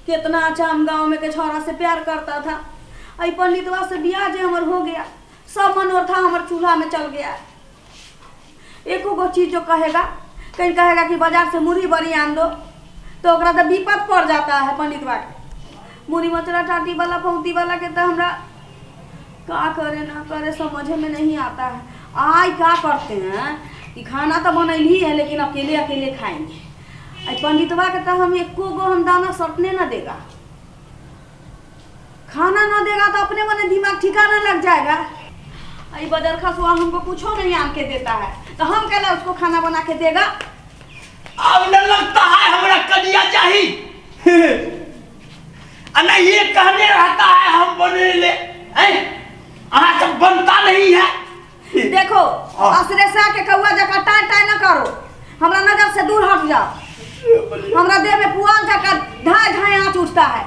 कितना अच्छा हम गांव में के छोरा से प्यार करता था। आई पंडितवा से बियाह जे हमर हो गया, सब मनोरथा हमर चूल्हा में चल गया। एको गो चीज जो कहेगा, कहीं कहेगा कि बाजार से मुरही बड़ी आन दो, तो ओकरा तो विपद पड़ जाता है पंडितवा के। मुरही मचरा टाटी वाला फौती वाला के तो हमरा का करे ना करे समझे में नहीं आता है। आई का करते हैं कि खाना तो बनैली है लेकिन अकेले अकेले खाएंगे। आई पंडितवा के तो हम एको गो हम दाना सटने ना देगा, खाना ना देगा तो अपने मने दिमाग ठिकाना लग जाएगा। आई बजर खसुआ हमको कुछो नहीं आन के देता है, तो हम कहला उसको खाना बना के देगा। अब न लगता है हमरा कनिया चाही। ना ये कहने रहता है हम बने ले, अहाँ सब बनता नहीं है। देखो असरेसा के कौआ जका टाय टाय न करो, हमरा नजर से दूर हट जाओ। हमरा देह में पुआल जका ढाई ढाई आँच उठता है।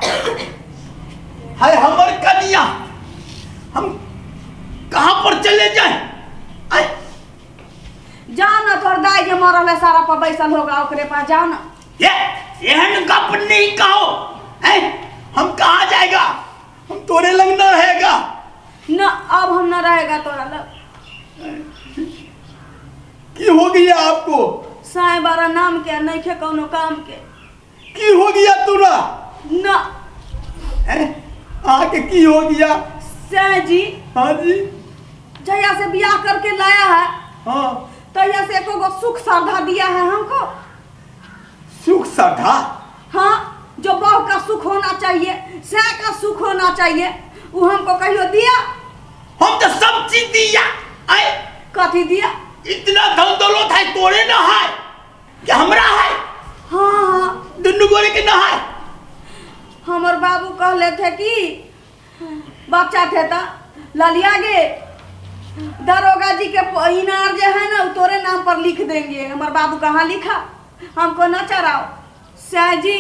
हाय हमर कनिया, हम कहाँ पर चले जाए? जाओ ना, तोहर दाई जे मरल है सारा पर बैसल होगा ओकरे पास जाओ ना। ये एहन गप नहीं कहो। हम कहाँ जाएगा? हम तोरे लग ना रहेगा ना, अब हम ना रहेगा तोरा लग। की हो गया आपको? साए बारह नाम के नहीं खे कोनो काम के। की हो गया तोरा? ना आके की हो गया? साए जी। हाँ जी, जहिया से ब्याह करके लाया है, हाँ, तहिया से एको गो सुख श्रद्धा दिया है हमको। सुख श्रद्धा? हाँ, जो बहू का सुख होना चाहिए, साए का सुख होना चाहिए, वो हमको कहियो दिया? हम तो सब चीज दिया। आए कथी दिया? इतना धन दौलत है तोरे ना है कि हमरा है? हाँ हाँ, दुनू गोरे के ना है। हमर बाबू कहले थे कि बच्चा थे ता ललिया गे दरोगा जी के इनार जो है ना वो तोरे नाम पर लिख देंगे। हमार बाबू कहाँ लिखा, हमको न चढ़ाओ। साह जी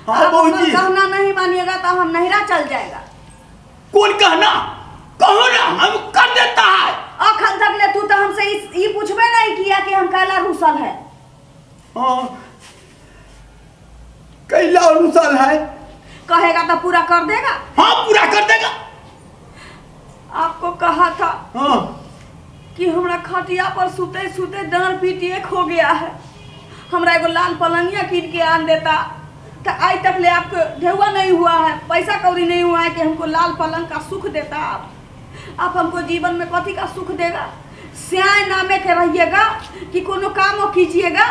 हाँ बहू जी, कहना नहीं मानिएगा तो हम नहिरा चल जाएगा। कौन कहना? कहो ना, हम कर देता है। अखन तक ले तू तो हमसे ये पूछबे नहीं किया कि हम कैला रुसल है। हाँ, कैला रुसल है कहेगा तो पूरा कर देगा। हाँ पूरा कर देगा। आपको कहा था हाँ कि हमरा खटिया पर सुते सुते डांड पीट एक हो गया है, हमरा एगो लाल पलंगिया कीन के आन देता तो आज तक ले आपको ढेउआ नहीं हुआ है, पैसा कौड़ी नहीं हुआ है कि हमको लाल पलंग का सुख देता। आप हमको जीवन में कथी का सुख देगा? स्याय नामे के रहिएगा कि कोनो काम कीजिएगा?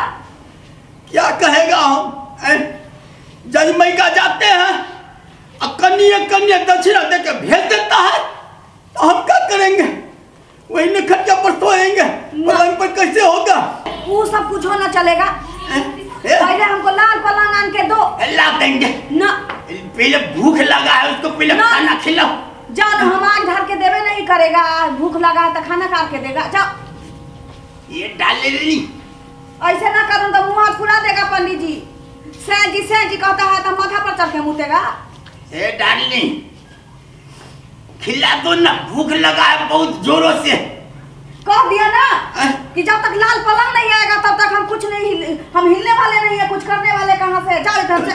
क्या कहेगा हम? जजमई का जाते हैं और कन्या कन्या दक्षिणा दे के भेज देता है, तो हम क्या करेंगे? वही न खटिया पर सोएंगे, पलंग पर कैसे होगा? वो सब कुछ होना चलेगा। पहले हमको लाल पलंग आन के दो। ला देंगे ना, पहले भूख लगा है उसको, पहले खाना खिलाओ। जाओ, हम आग धर के देवे नहीं करेगा, भूख लगा है तो खाना काट के देगा। जाओ ये डाल ले। ऐसे ना करूँ तो मुँह हाथ फुला देगा पंडित जी। सैं जी कहता है तो माथा पर चढ़ के मुतेगा। ए डार्लिंग खिला दो ना, भूख लगा है बहुत जोरों से। कह दिया ना कि जब तक लाल पलंग नहीं आएगा तब तक हम कुछ नहीं, हम हिलने वाले नहीं है, कुछ करने वाले कहाँ से। जाओ इधर से।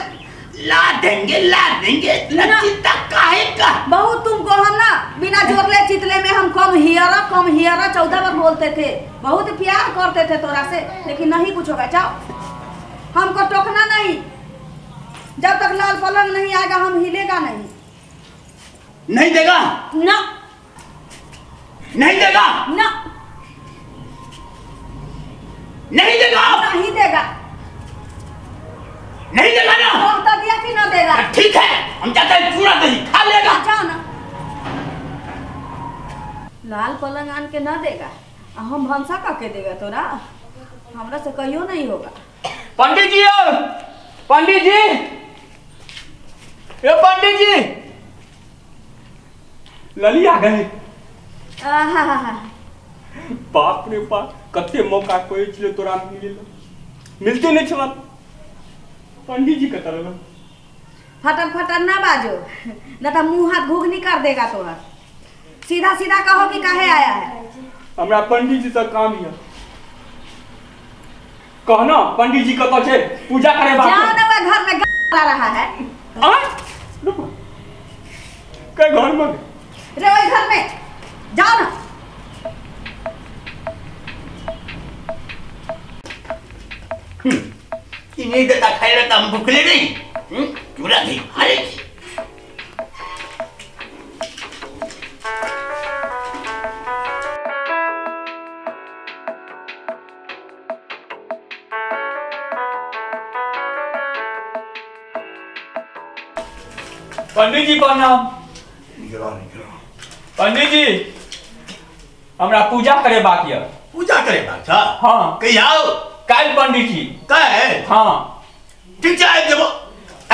ला देंगे ला देंगे, इतना चिंता काहे का? बहुत तुमको हम ना बिना जोरले चितले में हम कम हियरा 14 बार बोलते थे, बहुत प्यार करते थे तोरा से, लेकिन नहीं कुछ होगा। जाओ, हमको टोकना नहीं, जब तक लाल पलंग नहीं आएगा हम हिलेगा नहीं। नहीं देगा ना, नहीं देगा ना, नहीं देगा, नहीं देगा, नहीं देगा ना। तो दिया कि ना देगा? ठीक है, हम जाते हैं, पूरा दही खा लेगा। जाओ ना, लाल पलंग आन के ना देगा, हम भंसा का के देगा तोरा, हमरा से कहियो नहीं होगा। पंडित जी, पंडित जी, ए पंडित जी, लली आ गए। बाप रे बाप, कते मौका कोई छले तोरा मिले मिलते नहीं छल। पंडित जी कत रहल? फटर फटर ना बाजो, न तो मुंह हाथ घुघनी कर देगा तोहर। सीधा सीधा कहो कि काहे आया है। हमरा पंडित जी से काम है। कहना पंडित जी कत छे पूजा करे बात। जाओ ना, वह घर में गा रहा है। आ हम भुखले नहीं चूड़ा दही खा लै छी। पंडित जी प्रणाम। पंडित जी हमरा पूजा करेबाक यऽ। पूजा करेबाक छ? हाँ। कहिया आउ? काल्हि पंडित जी। काल्हि? हाँ। ठीक छै, आबि जेबो।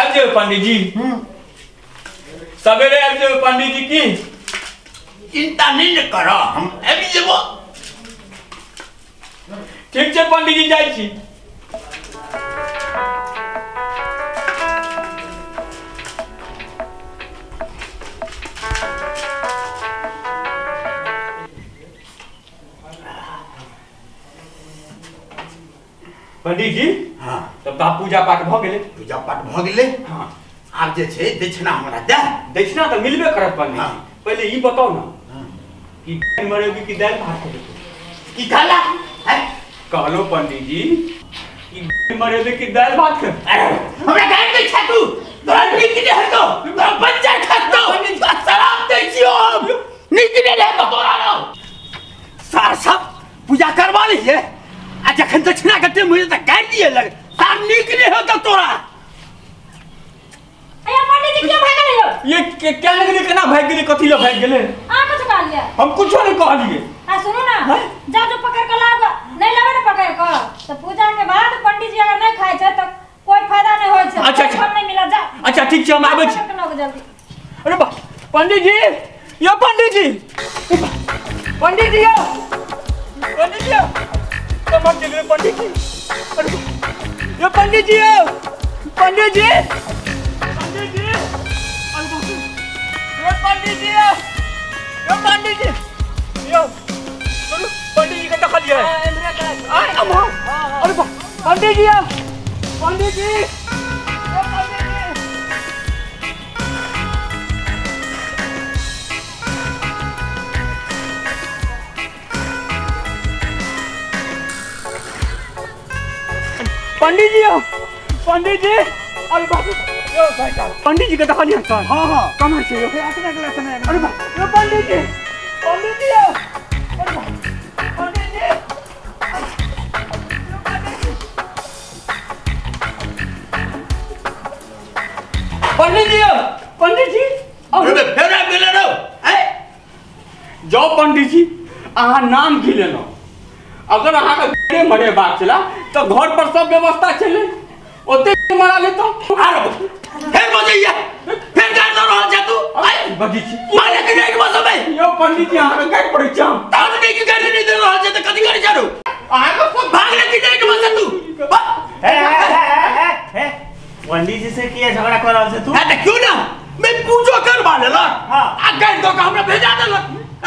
आबि जेबै पंडित जी? सवेरे आबि जेबै पंडित जी की? चिंता नहीं न कर, हम आबि जेबो। ठीक छै पंडित जी, जाइ छी। पंडित जी हाँ, तब तऽ पूजा पाठ भऽ गेलै। पूजा पाठ भऽ गेलै। हाँ, आब जे छै दक्षिणा हमरा दे। दक्षिणा तऽ मिलबे करत पंडित हाँ। जी। पहिले ई बताउ ना हाँ। कि मरेबी कि दालि भात खेबै? की कहला? कहलो पंडित जी कि मरेबी कि दालि भात खेबै? हमरा गारि दै छै तू, तोरा नीक नहि हेतौ, तोरा बच्चा खसतौ, तोरा शराब दै छियौ हम, नीक नहि हेतौ तोरा। सार सब पूजा करवा लियै आ जखन दक्षिणा के टाइम होइ तऽ गारि दिए लग, सार नीक नहि हेतौ तोरा। अरे पंडित जी क्यों भाग गेलियो? ये क्या गेलै, केना भागि गेलै, कथी लए भागि गेलै? अहाँ कुछ कहलियै? हम कुछो नहि कहलियै। आ सुनू ना, जाओ जो पकड़ के लाओ, नहीं लाबे ना पकड़ के तो पूजा के बाद पंडित जी अगर नहीं खाय छै तो कोई फायदा नहीं होय छै। अच्छा अच्छा, फल नहीं मिला। जा। अच्छा ठीक छै, हम आबै छी। जल्दी। अरे बा पंडित जी, यो पंडित जी, पंडित जी, यो पंडित जी, कमर चल पंडित जी, अरे यो पंडित जी, यो पंडित जी, पंडित जी, अरे बाप रे, यो पंडित जी, यो पंडित जी, यो सुनो पंडित जी के देखलियै? आय अम्मा, अरे बा पंडित जी, पंडित जी, यो पंडित जी। पंडित जी, पंडित जी, अरे बाप रे, यो भाई साहब पंडित जी के देखलियै? हां हां, कहाँ छै यो? अरे बाप यो पंडित जी, पंडित जी, अरे बाप पंडित जी, यो पंडित जी, पंडित जी, पंडित जी, अरे फेर आबि गेलै रौ। जाओ पंडित जी, अहाँ नाम की लेलहुँ? अगर अहाँके मरेबाक छला तऽ घर पर सब व्यवस्था छलै, ओते मरा लेतौ। आरो फेर बजैया, फेर गारि दऽ रहल छै तू। बजै छी मारे के नहि बजबै। यौ पंडित जी, अहाँके गारि पड़ै छै। तहन नहि कि गारि नहि दऽ रहल छै तऽ कथी करै छै रौ? अहाँके सब भागले कि नहि बजै तू? हे हे हे, पंडित जी से किया झगड़ा कर रहल छै तू? हां तऽ क्यों ना, मैं पूजो करवा लेलक आ गारि दऽ के हमरा भेजा देलक। आ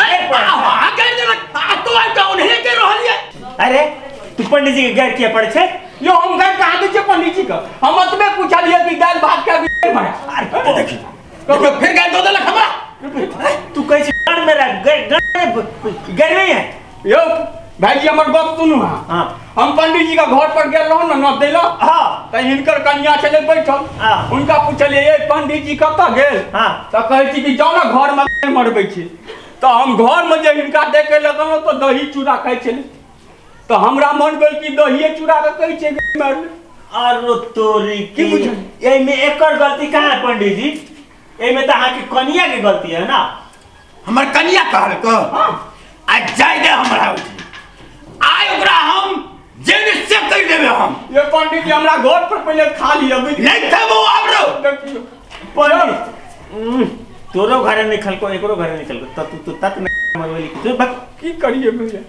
गारि देलक आ तू आबि कऽ ओनहे कहि रहल ये। अरे तू पंडित जी के गारि किया पड़ै छै? यो हम गारि कहाँ दै छियै पंडित जी के? हम ओतबे पुछलियै कि दालि भात के मरा। अरे देखी देखो फिर गारि दऽ देलक हमरा। तू कहै छी गण में रख, गण नहीं है। यो भाई जी हमर गप सुनू। हां, हम पंडित जी के घर पर गेल रहौं ने नोत दैला। हां, तऽ हिनकर कनिया छलै बैठल। हुनका पुछलियै ये पंडित जी कतऽ गेल? हां, तऽ कहै छी कि जाउ ने घर में मरबै छी। तऽ हम घर में जे हिनका देखे लगलहुँ तऽ दही चूड़ा खाइ छलै, तऽ हमरा मन भेल कि दहिए चूड़ा के कहै छै मारले। अरे तोरी की बुझल? एहिमे एकर गलती कहाँ है पंडित जी? एहिमे तऽ अहाँके कनिया के गलती है ना। हमर कनिया कहलक आ जाय दे हमरा, आइ ओकरा हम जे निश्चय करि देबै हम। ये पंडित जी हमरा घर पर पहिले खा लिअ। नहि खेबो आब रौ। देखियौ पंडित, तोरो घरे नहीं खलको, एकरो घरे नहीं खलको, तू तू तक मरबेली तू बक की करिए भैया?